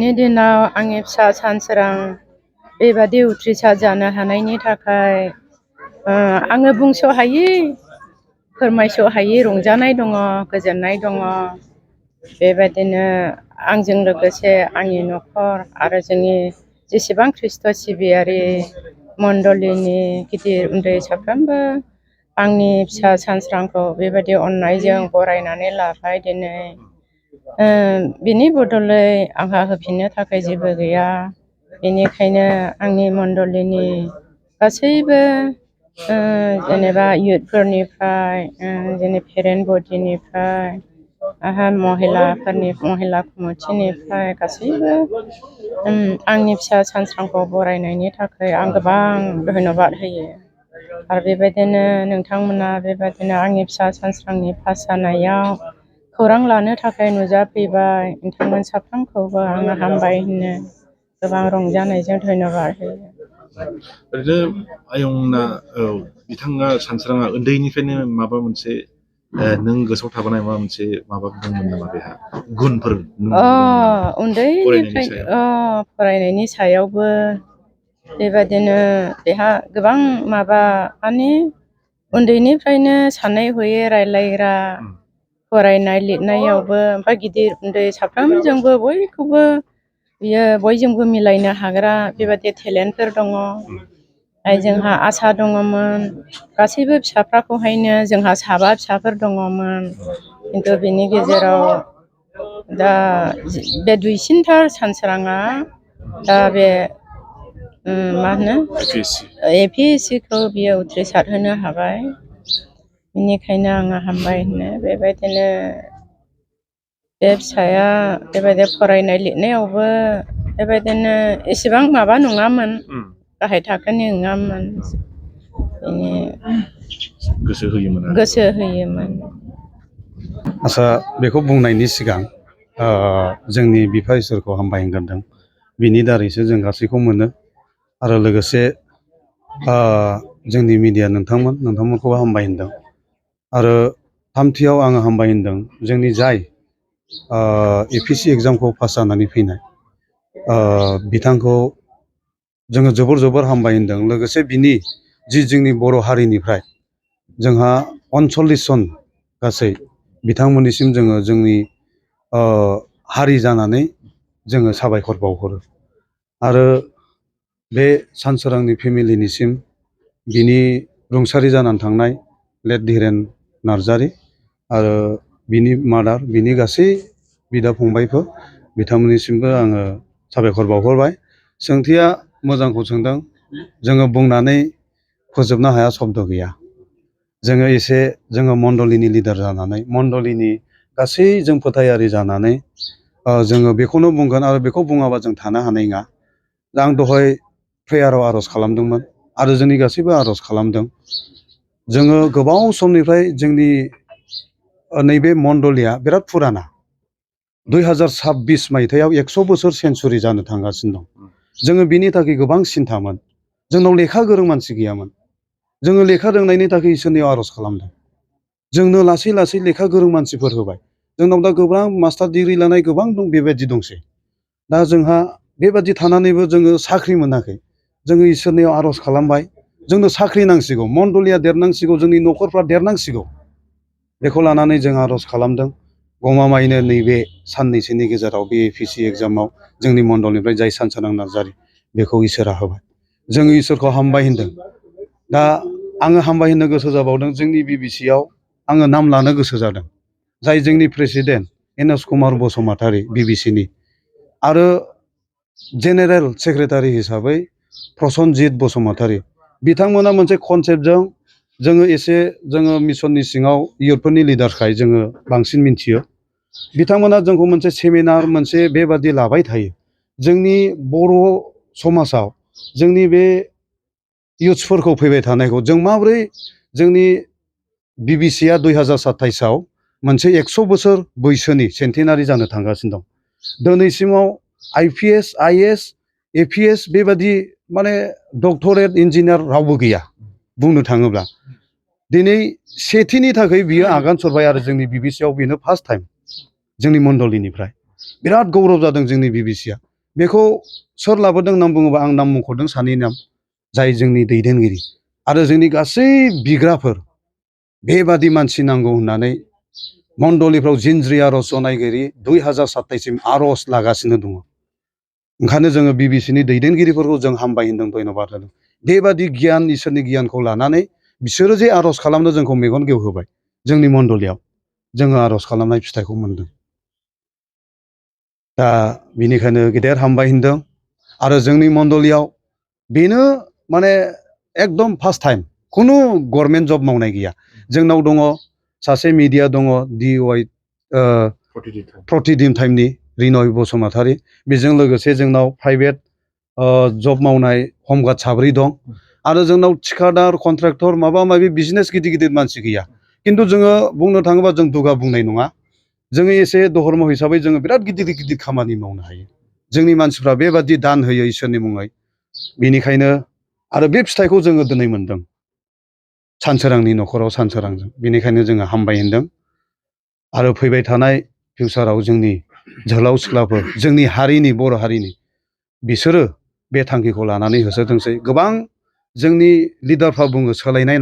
दानि दिनाव आंनि फिसा सानसोरां बेबादि उथ्रिसार जानो हानायनि थाखाय आङो बुंस' हायि फोरमायस' हायि रंजानाय दङ, गोजोननाय दङ। बेबायदिनो आंजों लोगोसे आंनि न'खर आरो जोंनि जेसेबां ख्रिस्ट' सिबियारि मण्डलिनि गिदिर उन्दै साफ्रोमबो आंनि फिसा सानस्रांखौ बेबायदि अननायजों बरायनानै लाबाय दिनै। बिनि बदलै आंहा होफिननो थाखाय जेबो गैया। बेनिखायनो आंनि मण्डलिनि गासैबो जेनेबा इयुथफोरनिफ्राय जोंनि पेरेन्ट बडिनिफ्राय महिला कमिटिनिफ्राय गासैबो आंनि फिसा सानस्रांखौ बरायनायनि थाखाय आं गोबां धन्यबाद होयो। आरो बेबायदिनो नोंथांमोना बेबायदिनो आंनि फिसा सानस्रांनि पास जानायाव खौरां लानो थाखाय नुजाफैबाय। नोंथांमोन साफ्रोमखौबो आङो हामबाय होनो गोबां रंजानायजों धन्यबाद होयो। ओरैनो आयंना बिथाङा सानस्राङा उन्दैनिफ्रायनो माबा मोनसे नों गोसोआव थाबोनाय माबा मोनसे माबा दंमोन नामा बेहा गुनफोर उन्दैनिफ्राय फरायनायनि सायावबो बेबायदिनो बेहा गोबां माने उन्दैनिफ्रायनो सानै हयै रायलायग्रा, फरायनाय लिरनायावबो ओमफ्राय गिदिर उन्दै साफ्रोमजोंबो बयखौबो बियो बयजोंबो मिलायनो हाग्रा बेबायदि टेलेन्टफोर दङ। जोंहा आसा दङमोन गासैबो फिसाफ्राखौहायनो जोंहा 7 फिसाफोर दङमोन। खिन्थु बेनि गेजेराव दा बे दुइसिनथार सानसोराङा दा बे APSC बियो उथ्रिसार होनो हाबाय। बेनिखायनो आङो हामबाय होनो। बेबायदिनो बे फिसाया बेबायदि फरायनाय लिरनायावबो बेबायदिनो एसेबां माबा नङामोन, गाहाय थाखोनि नङामोन। गोसो होयोमोन। आच्चा, बेखौ बुंनायनि सिगां जोंनि बिफा इसोरखौ हामबाय होनग्रोदों। बिनि दारैसो जों गासैखौ मोनो। आरो लोगोसे जोंनि मिडिया नोंथांमोनखौबो हामबाय होनदों। आरो थामथियाव आङो हामबाय होनदों जोंनि जाय APSC एग्जामखौ पास जानानै फैनाय बिथांखौ जोङो जोबोर हामबाय होनदों। लोगोसे बिनि जोंनि बर' हारिनिफ्राय जोंहा 39 जन गासै बिथांमोननिसिम जोङो जोंनि हारि जानानै जोङो साबायखर बावहरो। आरो बे सानसोरांनि फेमिलिनिसिम बिनि रुंसारि जानानै थांनाय लेट धिरेन नार्जारि आरो बिनि मादार, बिनि गासै बिदा फंबायफोर बिथांमोननिसिमबो आङो साबायखर बावहरबाय। सोंथिया मोजांखौ सोंदों। जोङो बुंनानै फोजोबनो हाया, शब्द गैया। जोङो मण्डलिनि लिडार जानानै, मण्डलिनि गासै जों फोथायारि जानानै जोङो बेखौनो बुंगोन आरो बेखौ बुङाबा जों थानो हानाय नङा। आं दहाय प्रेयाराव आर'ज खालामदोंमोन आरो जोंनि गासैबो आर'ज खालामदों। जोङो गोबाव समनिफ्राय जोंनि नैबे मण्डलिया बिराद फुराना। 2026 मायथाइयाव 100 बोसोर सेन्सुरि जानो थांगासिनो दं। जोङो बिनि थाखाय गोबां सिन्थामोन। जोंनाव लेखा गोरों मानसि गैयामोन। जोङो लेखा रोंनायनि थाखाय इसोरनियाव आर'ज खालामदों। जोंनो लासै लासै लेखा गोरों मानसिफोर होबाय। जोंनाव दा गोबां मास्टार डिग्रि लानाय गोबां दं, बेबायदि दंसै। दा जोंहा बेबादि थानानैबो जोङो साख्रि मोनाखै। जोङो इसोरनियाव आर'ज खालामबाय, जोंनो साख्रि नांसिगौ, मण्डलिया देरनांसिगौ, जोंनि न'खरफ्रा देरनांसिगौ। बेखौ लानानै जों आर'ज खालामदों। गमामायैनो नैबे साननैसोनि गेजेराव बे APSC एग्जामाव जोंनि मण्डलनिफ्राय जाय सानसोरां नार्जारि बेखौ इसोरा होबाय। जोङो इसोरखौ हामबाय होनदों। दा आङो हामबाय होननो गोसो जाबावदों। जोंनि BBCआव आङो नाम लानो गोसो जादों। जाय जोंनि प्रेसिडेन्ट एनस कुमार बसुमतारी BBCनि, आरो जेनेरेल सेक्रेटारि हिसाबै प्रसनजित बसुमतारी, बिथांमोना मोनसे कनसेप्टजों जोङो मिसननि सिङाव इयुथफोरनि लिडारखाय जोङो बांसिन मिथियो। बिथांमोना जोंखौ मोनसे सेमिनार मोनसे बेबादि लाबाय थायो। जोंनि बर' समाजाव जोंनि बे इयुथ्सफोरखौ फैबाय थानायखौ जों माबोरै, जोंनि BBCआ 2027आव मोनसे 100 बोसोर बैसोनि सेन्टेनारि जानो थांगासिनो दं। दिनैसिमाव IPS, IS, APS बेबादि माने डक्टरेट इन्जिनियार रावबो गैया बुंनो थाङोब्ला। दिनै सेथिनि थाखाय बियो आगान सुरबाय आरो जोंनि BBCआव बेनो फार्स्ट टाइम जोंनि मण्डलिनिफ्राय। बिराद गौरब जादों जोंनि BBCआ। बेखौ सोर लाबोदों होनना बुङोबा आं नाम मख'दों सानै नाम, जाय जोंनि दैदेनगिरि आरो जोंनि गासै बिग्राफोर बेबादि मानसि नांगौ होननानै मण्डलिफ्राव जिनज्रि आर'ज जनायगिरि 2027सिम आर'ज लागासिनो दङ। ओंखायनो जोङो बिबिसिनि दैदेनगिरिफोरखौ जों हामबाय होनदों, धन्यबाद होदों। बेबादि गियान, इसोरनि गियानखौ लानानै बिसोरो जे आर'ज खालामनो जोंखौ मेगन गेवहोबाय, जोंनि मण्डलियाव जोङो आर'ज खालामनाय फिथाइखौ मोनदों। दा बिनिखायनो गेदेर हामबाय होनदों। आरो जोंनि मण्डलियाव बेनो माने एकदम फार्स्ट टाइम खुनु गभर्नमेन्ट जब मावनाय गैया। जोंनाव दङ सासे मिडिया दङ, DY प्रतिदिन टाइमनि रिनय बसुमतारी। बेजों लोगोसे जोंनाव प्राइभेट जब मावनाय हमगार्ड 4 दं। आरो जोंनाव थिखादार, कन्ट्रेक्टर, माबा माबि बिजनेस गिदिर गिदिर मानसि गैया। खिन्थु जोङो बुंनो थाङोबा जों दुगा बुंनाय नङा, जोङो एसे धर्म हिसाबै जोङो बिराद गिदिर गिदिर खामानि मावनो हायो। जोंनि मानसिफ्रा बेबादि दान होयो इसोरनि मुङै। बेनिखायनो आरो बे फिथाइखौ जोङो दिनै मोनदों सानसोरांनि न'खराव, सानसोरांजों। बेनिखायनो जोङो हामबाय होनदों। आरो फैबाय थानाय फिउचाराव जोंनि जोहोलाव सिख्लाफोर, जोंनि हारिनि, बर' हारिनि, बिसोरो बे थांखिखौ लानानै होसोथोंसै। गोबां जोंनि लिडारफ्रा बुङो सोलायनाय नांगौ।